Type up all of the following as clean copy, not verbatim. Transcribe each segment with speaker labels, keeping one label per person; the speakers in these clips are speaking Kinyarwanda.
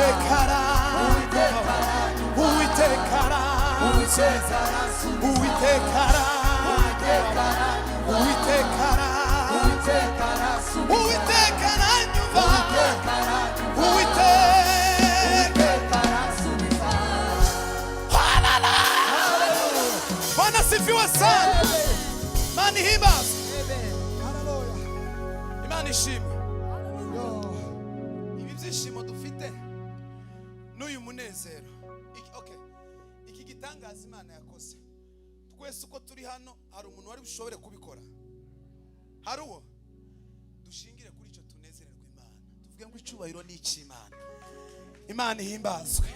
Speaker 1: Uwiteka aranyumva, Uwiteka aransubiza, Uwiteka aranyumva, Uwiteka aranyumva, Uwiteka aranyumva, Uwiteka. Halala! Bwana sifiwe sana. Imana ihimbazwe. Imana ishimwe. Ibi byishimo dufite n'uyu munezero, okay. Iki gitangaza Imana yakoze, twese uko turi hano, hari umuntu wari bushobore kubikora? Hari uwo? Dushingire kuri icyo, tunezererwe Imana, tuvuge ngo icyubahiro ni icy'Imana. Imana ihimbazwe.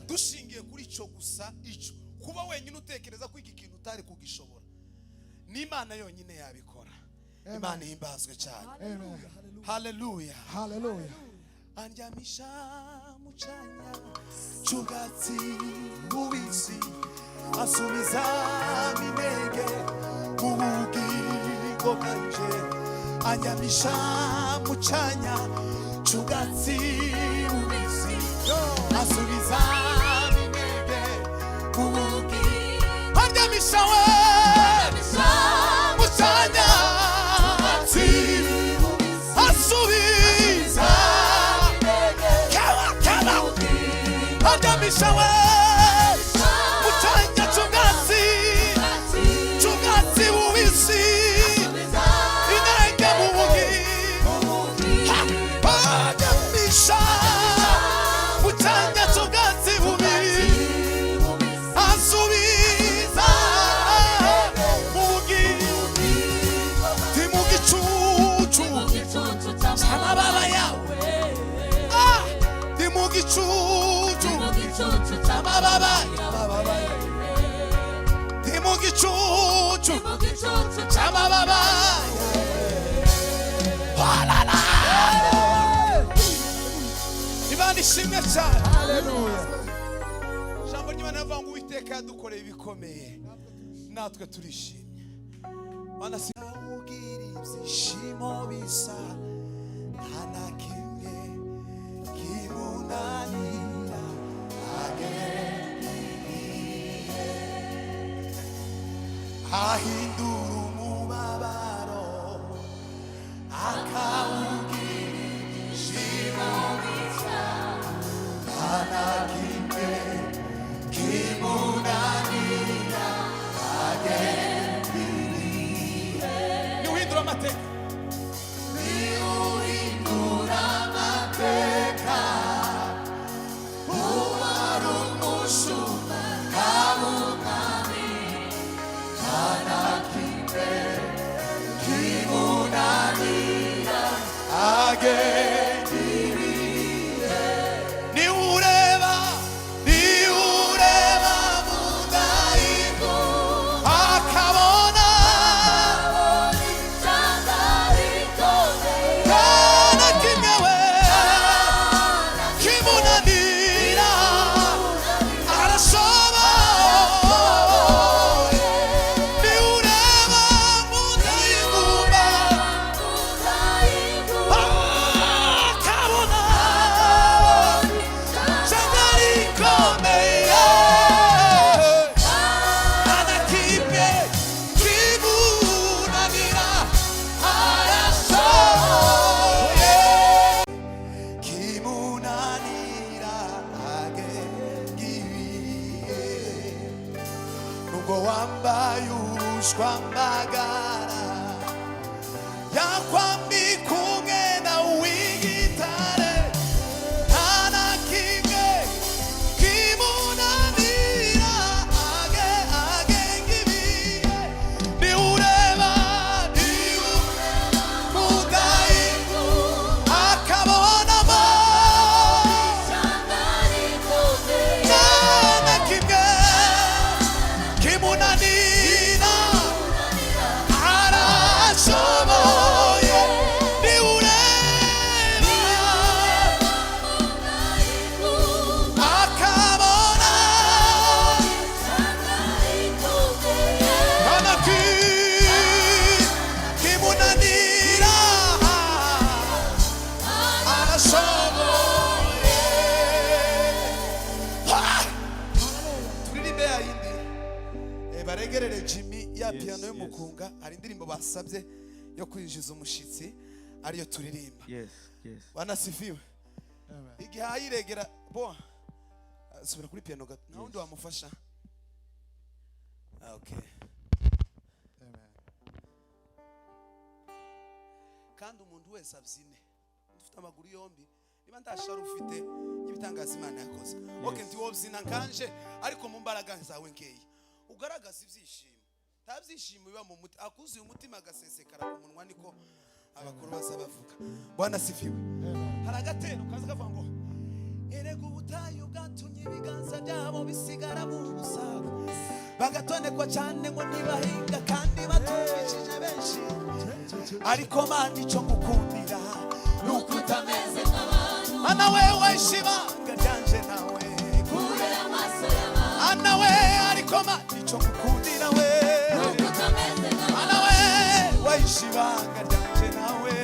Speaker 1: Dushingiye kuri icyo gusa, icyo kuba wenyine utekereza ko iki kintu utari kugishobora, n'Imana yonyine yabikora. Imana ihimbazwe cyane. Haleluya.
Speaker 2: Hallelujah.
Speaker 1: Andyamisha mu cyanya cy'ubwatsi bubisi, asubiza intege mu bugingo bwanje. Andyamisha mu cyanya cy'ubwatsi bubisi, asubiza intege mu bugingo. Andyamisha we mu cyanya, asubiza. Kaba kaba. Andyamisha we mu cyanya cy'ubwatsi bubisi, intege mu bugingo. Andyamisha mu cyanya cy'ubwatsi bubisi, asubiza mu bugingo. Ndi mu gicucu cy'amababa yawe. Ah! Ndi mu gicucu cy'amababa yawe. Ndi mu gicucu cy'amababa yawe. Halala! Imana ishimwe cyane.
Speaker 2: Hallelujah.
Speaker 1: Ijambo ry'Imana rivuga ngo Uwiteka yadukoreye ibikomeye, natwe turishimye. Mana, sinawugira ibyishimo bisa, nta na kimwe kimunanira. Agenda ahindura umubabaro akawugira ibyishimo bisa, nta na kimwe kimunanira. Niwuhindura amateka, niwuhindura amateka, uwari umushumba kabumami, nta na kimwe kimunanira. Agenda ibihe, niwureba, niwureba mu nda akabona nta na kimwe we kimunanira. Arashoboye. Niwureba mu nda y'ingumba. Piano y'umukunga, hari indirimbo basabye yo kwinjiza umushitsi, ariyo turirimba.
Speaker 2: Yes.
Speaker 1: Bwana asifiwe. Igihe ayiregera bo subira kuri piano gato, nta wundi wamufasha. Ah, okay.
Speaker 3: Amen.
Speaker 1: Kandi umuntu wese abyine ufite amaguru yombi, niba ndashara ufite ibitangaza Imana yakoze. Okay, ntiwobyina nkanje, ariko mu mbaraga zawe nkeya ugaragaza ibyishimo. Nta byishimo biba mu mutima, akuzuye umutima agasesekara ku munwa, niko abakuru baza bavuga. Bwana asifiwe.
Speaker 3: Amen.
Speaker 1: Hari agatero kaza kavuga ngo: "Erega ubutayu bwatumye ibiganza byabo bisigara mu busa, bagatonekwa cyane ngo ntibahinga kandi batungishije benshi. Ariko Mana, icyo ngukundira ni uko utameze
Speaker 4: nk'abantu.
Speaker 1: Mana we, wahishe ibanga ryanje nawe
Speaker 4: Kure amaso y'abantu.
Speaker 1: Ana we, ariko Mana, icyo ngukundira we
Speaker 4: Nuko utameze
Speaker 1: Mana
Speaker 4: nk'abantu.
Speaker 1: we, wahishe ibanga ryanje nawe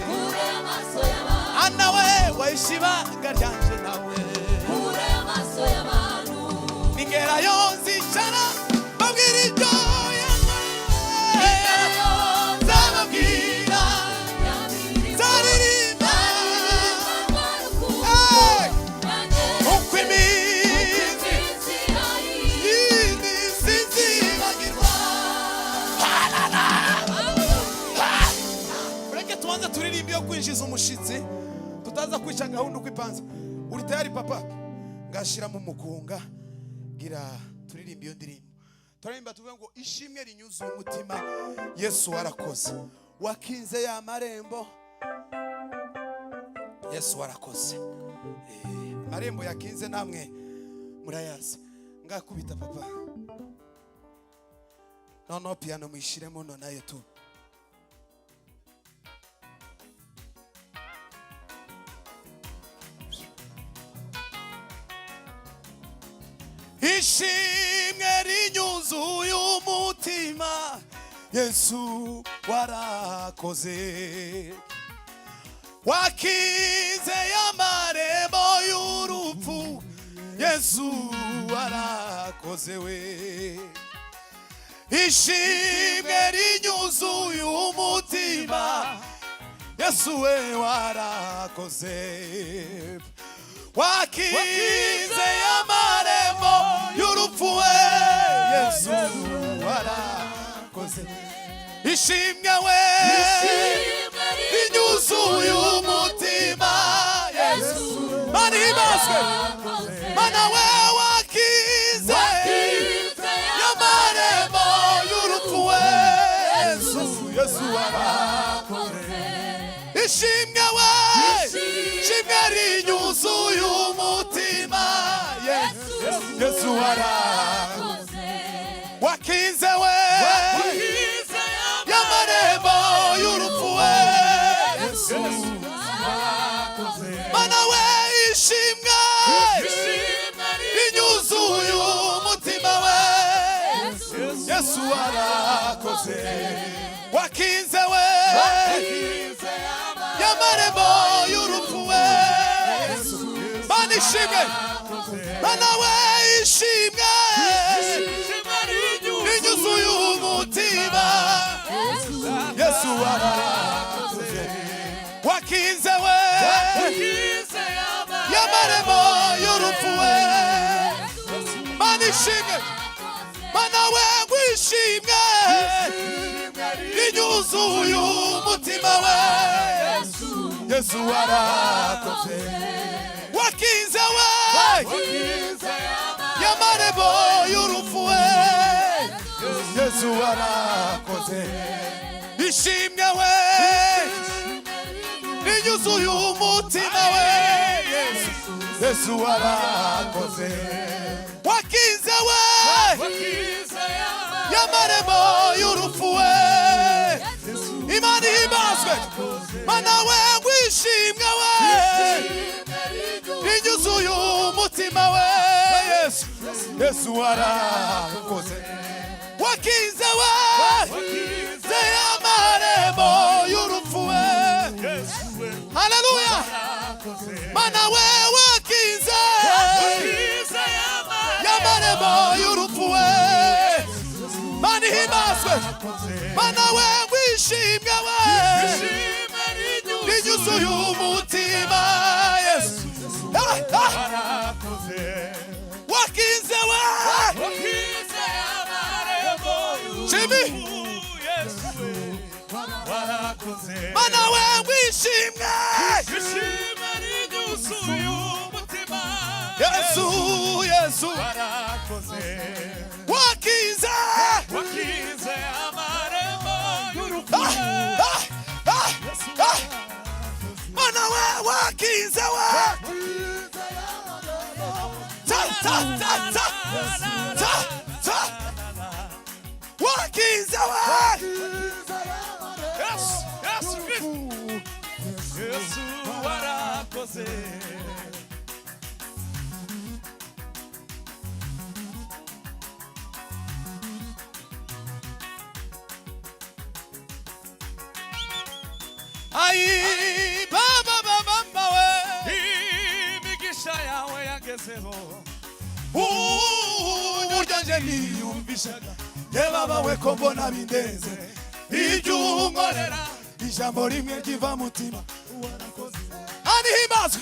Speaker 4: Kure amaso y'abantu.
Speaker 1: Ana we, wahishe ibanga ryanje nawe
Speaker 4: Kure amaso y'abantu.
Speaker 1: Ningerayo nzicara babwira ibyo yankoreye, nzababwira, nzaririmba. Hey! Uko iminsi sinzibagirwa. Ureke tubanze turirimbe iyo kwinjiza umushitsi, tutaza kwica gahunda uko ipanze. Uri tayari, papa? Ngashiramo umukunga, gira turirimbe iyo ndirimbo. Turirimba tuvuge ngo: "Ishimwe rinyuzuye umutima, Yesu warakoze, wakinze ya marembo, Yesu warakoze." Amarembo yakinze namwe murayazi. Ngakubita, papa. Noneho piano muyishiremo nayo tu. Ishimwe rinyuzuye umutima, Yesu warakoze, wakinze amarembo y'urupfu, Yesu warakoze we. Ishimwe rinyuzuye umutima, Yesu we warakoze, wakinze amarembo y'urupfu we, Yesu warakoze. Ishimwe we rinyuzuye umutima, Yesu. Mana ihimbazwe. Mana we, wakinze amarembo y'urupfu we, Yesu, Yesu warakoze. Ishimwe we, ishimwe rinyuzuye umutima, Yesu, Yesu warakoze, wakinze we y'amarembo y'urupfu we, Yesu. Mana we, ishimwe rinyuzuye umutima we, Yesu warakoze, wakinze we y'amarembo y'urupfu we. Mana ishimwe. Mana we, ishimwe rinyuzuye umutima, Yesu warakoze, wakinze we y'amarembo y'urupfu we. Mana ishimwe. Mana we, wishimwe rinyuzuye umutima we, Yesu warakoze, wakinze we y'amarembo y'urupfu we, Yesu warakoze. Ishimwe we rinyuzuye umutima we, Yesu, Yesu warakoze, wakinze we y'amarembo y'urupfu we. Imana ihimbazwe. Mana we, wishimwe we rinyuzuye umutima we, Yesu, Yesu warakoze, wakinze we ze y'amarembo y'urupfu we. Haleluya. Mana we, wakinze y'amarembo y'urupfu we. Mana ihimbazwe. Himbazwe. Mana we, wishimye we. Rinyuzuye umutima, Yesu. Ah, ah. Wakinze we. Jimmy. Mana we, wishimye. Yesu, Yesu. Wakinze.
Speaker 2: Wakize amarembo y'urupfu.
Speaker 1: Ah, ah, ah, ah. Mana we, wakinze we. Ta ta ta ta ta ta. Wakinze we.
Speaker 2: Yesu, Yesu Kristo. Yesu warakoze.
Speaker 1: Ai baba baba baba we.
Speaker 2: Imigisha yawe yangezeho.
Speaker 1: Uburyo nje niyumvishaga, ye baba we, ko mbona bindenze ibyo unkorera, ijambo rimwe riva mutima, ani himbazwe.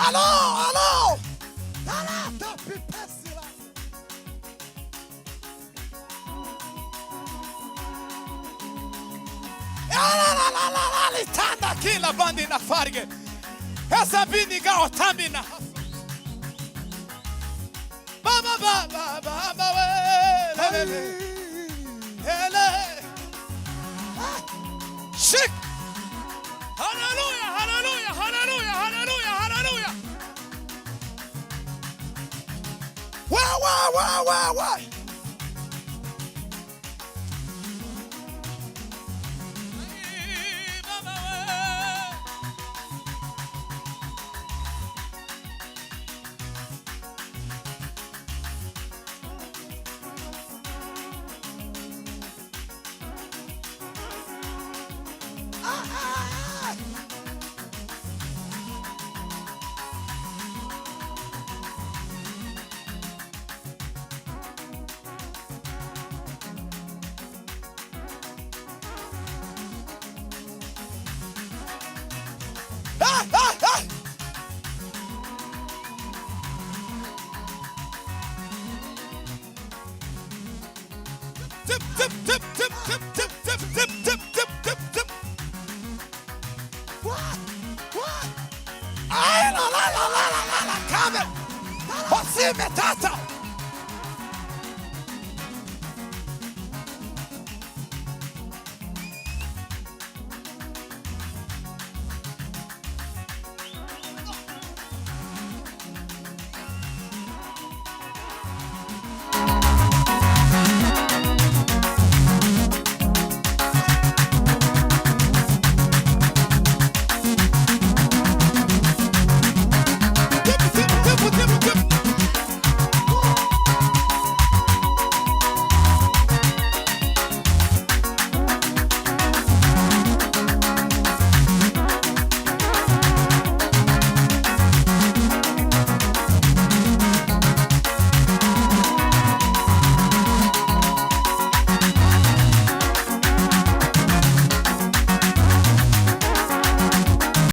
Speaker 1: Alo, alo. Talata pipesila. La litanda kila bandi na farge. Esa bini ga otambi na. Baba baba baba we. Le le le. Ele. Shik.
Speaker 2: Haleluya, haleluya, haleluya, haleluya, haleluya.
Speaker 1: Wa wa wa wa wa.
Speaker 2: Ai, baba we.
Speaker 1: Ah, ah, ah. Tip tip tip tip tip tip tip tip tip tip tip tip. What? What? Ay la la la la la la la, kame. Osime tata.